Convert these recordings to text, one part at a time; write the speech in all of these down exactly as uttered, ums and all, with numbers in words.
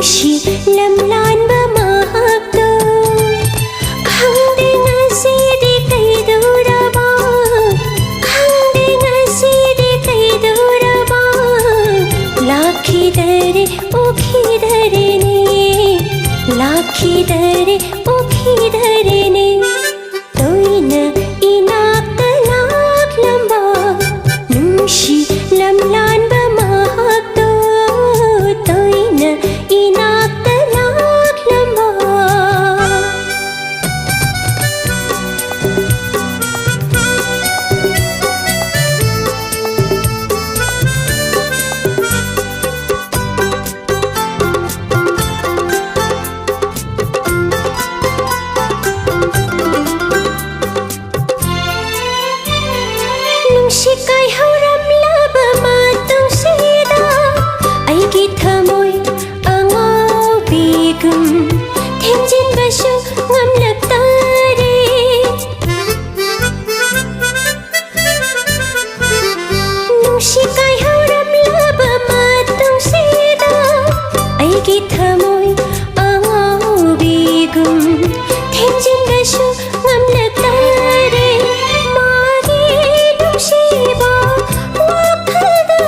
ꯁꯤ ꯂꯝꯂꯥꯟꯕ ꯃꯍꯥꯛꯇꯣ ꯈꯪꯗꯦ ꯉꯁꯤꯗꯤ ꯀꯩꯗꯧꯔꯕ, ꯈꯪꯗꯦ ꯉꯁꯤꯗꯤ ꯀꯩꯗꯧꯔꯕ, ꯂꯥꯛꯈꯤꯗꯔꯦ, ꯎꯈꯤꯗꯔꯦꯅꯦ, ꯂꯥꯛꯈꯤꯗꯔꯦ, ꯎꯈꯤꯗꯔꯦꯅꯦ꯫ ꯇꯣꯏꯅ ꯏꯅꯥꯛꯇ ꯂꯥꯛꯂꯝꯕ, ꯅꯨꯡꯁꯤ ꯂꯝꯂꯥꯟꯕ ꯃꯍꯥꯛꯇꯣ, ꯇꯣꯏꯅ ꯏꯅꯥꯛꯇ ꯂꯥꯛꯂꯝꯕ꯫ ꯅꯨꯡꯁꯤ ꯀꯥꯏꯍꯧꯔꯝꯂꯕ ꯃꯇꯨꯡꯁꯤꯗ ꯑꯩꯒꯤ ꯊꯃꯣꯏ ꯑꯉꯥꯎꯕꯤꯒꯨꯝ ꯊꯦꯝꯖꯤꯟꯕꯁꯨ ꯉꯝꯂꯛꯇꯔꯦ꯫ ꯅꯨꯡꯁꯤ ꯀꯥꯏꯍꯧꯔꯝꯂꯕ ꯃꯇꯨꯡꯁꯤꯗ ꯑꯩꯒꯤ ꯊꯃꯣꯏ ꯑꯉꯥꯎꯕꯤꯒꯨꯝ ꯊꯦꯝꯖꯤꯟꯕꯁꯨ ꯉꯝꯂꯛꯇꯔꯦ꯫ ꯃꯥꯒꯤ ꯅꯨꯡꯁꯤꯕ ꯋꯥꯈꯜꯗ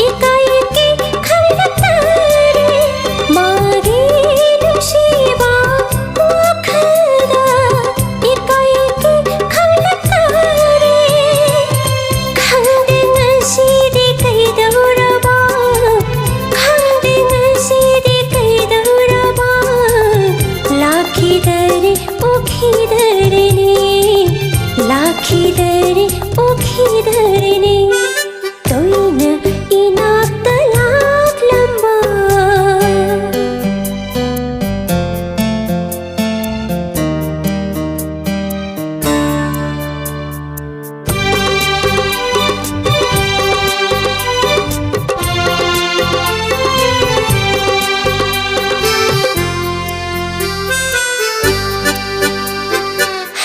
ꯏꯀꯥꯏꯒꯦ ꯈꯪꯂꯛꯇꯔꯦ꯫ ꯃꯥꯒꯤ ꯅꯨꯡꯁꯤꯕ ꯋꯥꯈꯜꯗ ꯏꯀꯥꯏꯒꯦ ꯈꯪꯂꯛꯇꯔꯦ꯫ ꯈꯪꯗꯦ ꯉꯁꯤꯗꯤ ꯀꯩꯗꯧꯔꯕ, ꯈꯪꯗꯦ ꯉꯁꯤꯗꯤ ꯀꯩꯗꯧꯔꯕ, ꯂꯥꯛꯈꯤꯗꯔꯦ, ꯎꯈꯤꯗꯔꯦꯅꯦ, ꯂꯥꯛꯈꯤꯗꯔꯦ, ꯎꯈꯤꯗꯔꯦꯅꯦ꯫ ꯇꯣꯏꯅ ꯏꯅꯥꯛꯇ ꯂꯥꯛꯂꯝꯕ꯫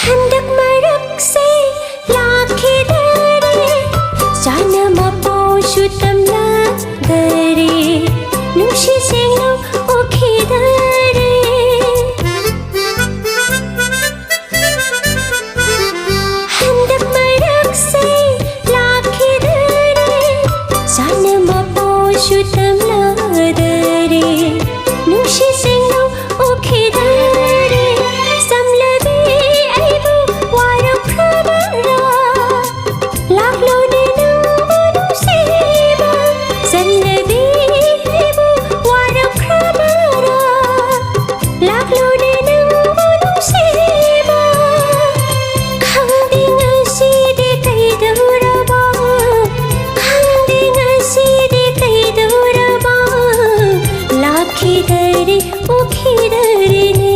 ꯍꯟꯗꯛ ꯃꯔꯛꯁꯦ ꯂꯥꯛꯈꯤꯗꯔꯦ, ꯆꯥꯅ ꯃꯄꯥꯎꯁꯨ ꯇꯝꯂꯛꯇꯔꯦ꯫ ꯅꯨꯡꯁꯤ ꯁꯦꯡꯂꯧ ꯎꯈꯤꯗꯔꯦ꯫ ꯍꯟꯗꯛ ꯃꯔꯛꯁꯦ ꯂꯥꯛꯈꯤꯗꯔꯦ꯫ ꯆꯥꯅ ꯃꯄꯣꯁꯨ ꯇꯝꯂꯗꯔꯦ꯫ ꯅꯨꯡꯁꯤ ꯁꯦꯡꯂꯧ ꯎꯈꯤꯗꯔꯦ꯫ ꯆꯝꯂꯕꯤ ꯑꯩꯕꯨ ꯋꯥꯔꯧꯈ꯭ꯔꯕꯔꯥ? ꯂꯥꯛꯂꯣꯅꯦ ꯅꯪꯕꯨ ꯅꯨꯡꯁꯤꯕ, ꯆꯝꯂꯕꯤ ꯑꯩꯕꯨ ꯋꯥꯔꯧꯈ꯭ꯔꯕꯔꯥ? ꯂꯥꯛꯂꯣꯅꯦ ꯅꯪꯕꯨ ꯅꯨꯡꯁꯤꯕ, ꯈꯪꯗꯦ ꯉꯁꯤꯗꯤ ꯀꯩꯗꯧꯔꯕ, ꯈꯪꯗꯦ ꯉꯁꯤꯗꯤ ꯀꯩꯗꯧꯔꯕ, ꯂꯥꯛꯈꯤꯗꯔꯦ ꯎꯈꯤꯗꯔꯦꯅꯦ,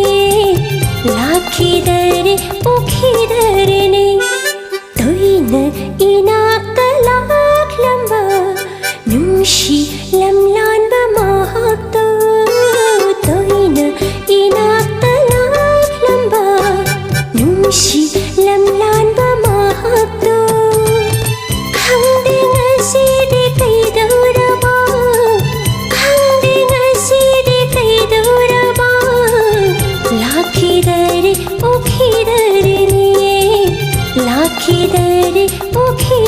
ꯂꯥꯛꯈꯤꯗꯔꯦ ꯎꯈꯤꯗꯔꯦꯅꯦ꯫ ꯇꯣꯏꯅ ꯏꯅꯥꯛꯇ ꯂꯥꯛꯂꯝꯕ, ꯅꯨꯡꯁꯤ ꯂꯝꯂꯥꯟꯕ ꯃꯍꯥꯛꯇꯣ, ꯇꯣꯏꯅ ꯏꯅꯥꯛꯇ ꯂꯥꯛꯂꯝꯕ, ꯅꯨꯡꯁꯤ ꯂꯝꯂꯥꯟꯕ ꯃꯍꯥꯛꯇꯣ, ꯈꯪꯗꯦ ꯉꯁꯤꯗꯤ ꯀꯩꯗꯧꯔꯕ, ꯈꯪꯗꯦ ꯉꯁꯤꯗꯤ ꯀꯩꯗꯧꯔꯕ, ꯂꯥꯛꯈꯤꯗꯔꯦ ꯎꯈꯤꯗꯔꯦꯅꯦ, ꯂꯥꯛꯈꯤꯗꯔꯦ ꯎꯈꯤ